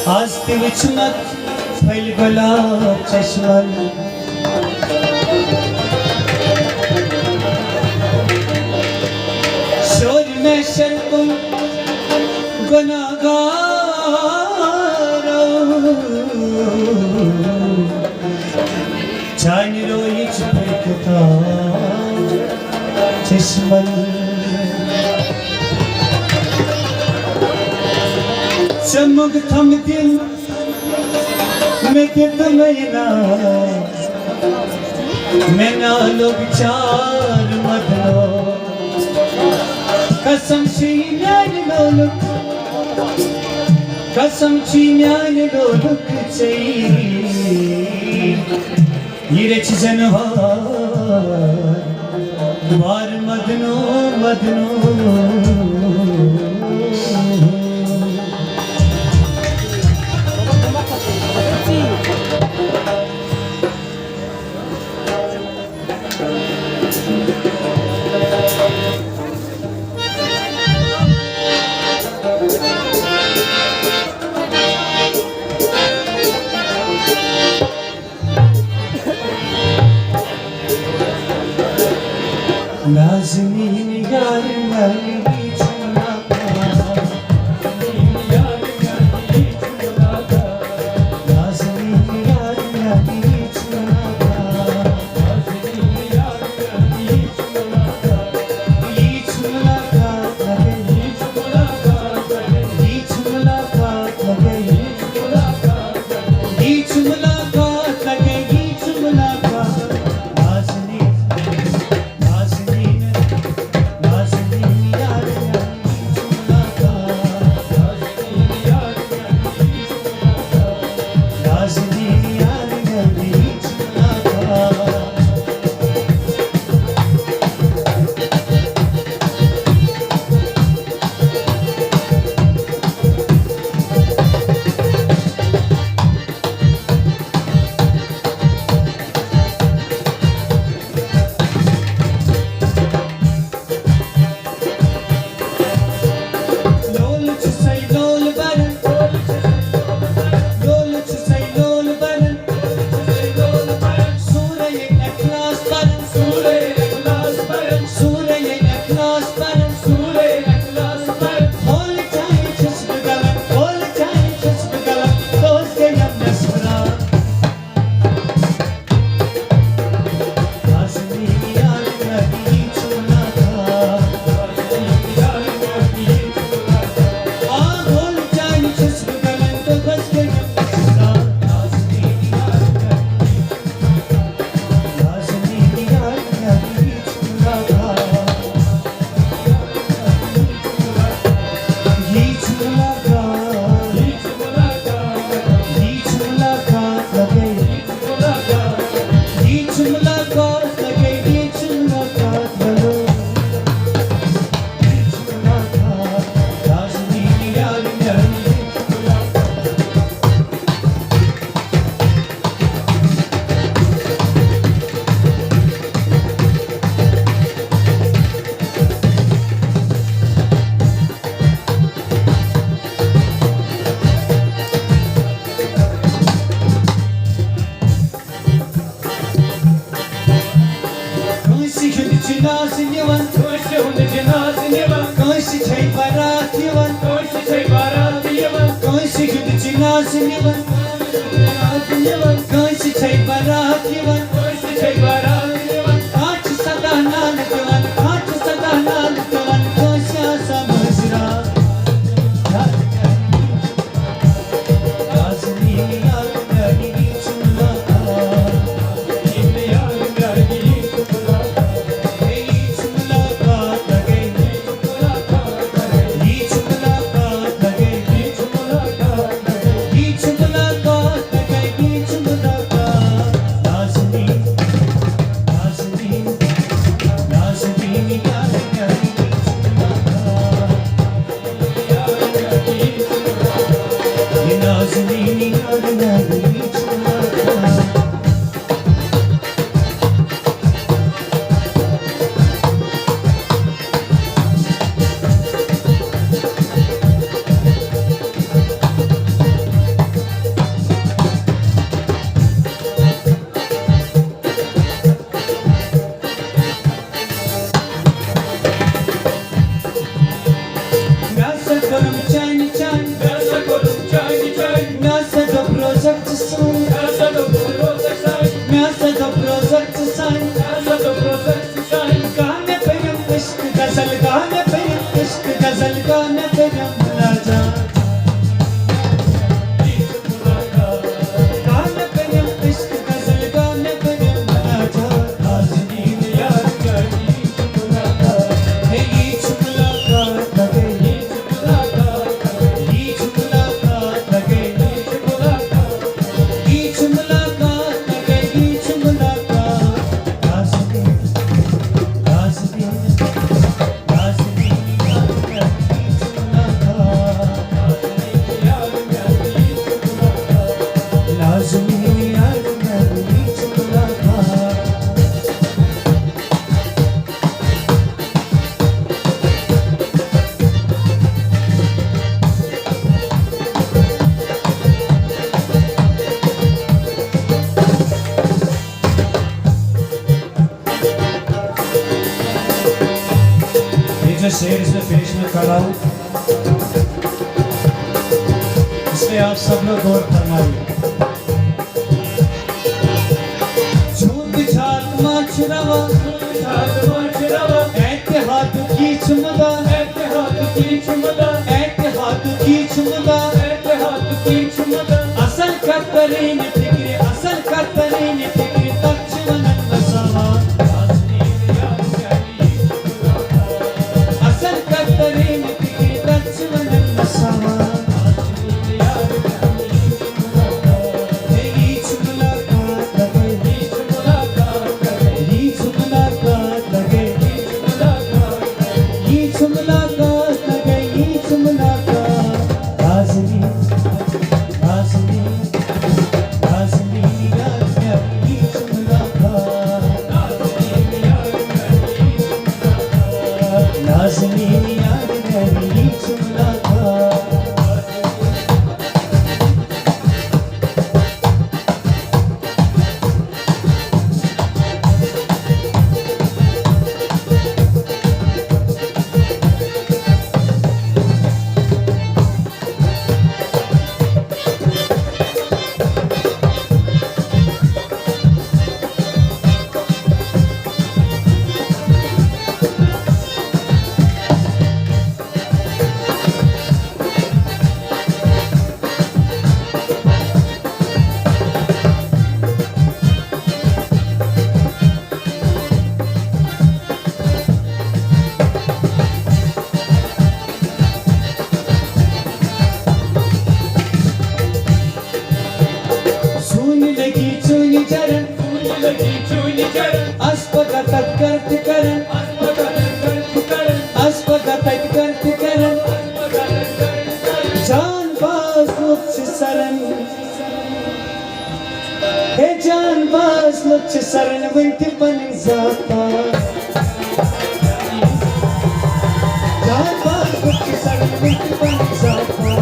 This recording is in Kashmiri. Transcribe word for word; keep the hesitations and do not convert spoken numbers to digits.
آز تہِ وٕچھمَکھ پھٔلۍ گۄلاب چشمن۔ شور محشر کُن گۄناہ گارو، چانہِ رویِچ پھٔلۍ گۄلاب چشمن۔ چمک تھم دل مےٚ دِتہٕ مینا، مےٚ نالُک چار مدنو۔ قسم چھُے میانہِ لولُک، قسم چھُے میانہِ لولُک ژےٚ۔ یہِ رٔچھۍ زٮ۪نہٕ وار، وار مدنو، مدنو۔ نازنین یار میانہِ، یی چھُم لاگان۔ نازنین یار میانہِ، یی چھُم لاگان۔ کٲنٛسہِ ہُنٛد جنازٕ نِوان، کٲنٛسہِ ہُنٛد جنازٕ نِوان۔ کٲنٛسہِ چھے بارات یِوان، کٲنٛسہِ چھے بارات یِوان۔ کٲنٛسہِ ہُنٛد جنازٕ نِوان، جنازٕ نِوان۔ کٲنٛسہِ چھے بارات یِوان، کٲنٛسہِ چھے بارات یِوان۔ کانٛہہ چھُ سدا نالہٕ دِوان، کانٛہہ چھُ سدا نالہٕ دِوان۔ کٲنٛسہِ آسان مٔنٛزۍ راتھ۔ یہ جو شعر اس میں پیش میں کر رہا ہوں، اس پہ آپ سب لوگ غور فرمائیے۔ چون بچھات ما چھ روا، اتحاد کی چھ مدا، اتحاد کی چھ مدا، اتحاد کی چھ مدا، اتحاد کی چھ مدا۔ اصل کترین فکر، اصل کترین فکر، تک چھ ونن وساوا۔ اصل کترین فکر، تک چھ ونن وساوا۔ سونی لگی چونی چرن، سونی لگی چونی چرن۔ اس پگہ تت کرت کرن، اس پگہ تت کرت کرن۔ جان باز لوگ چھ سرن۔ ہے جان باز لوگ چھ سرن، ون تہ پنن ذات پات۔ جان باز لوگ چھ سرن، ون تہ پنن ذات پات۔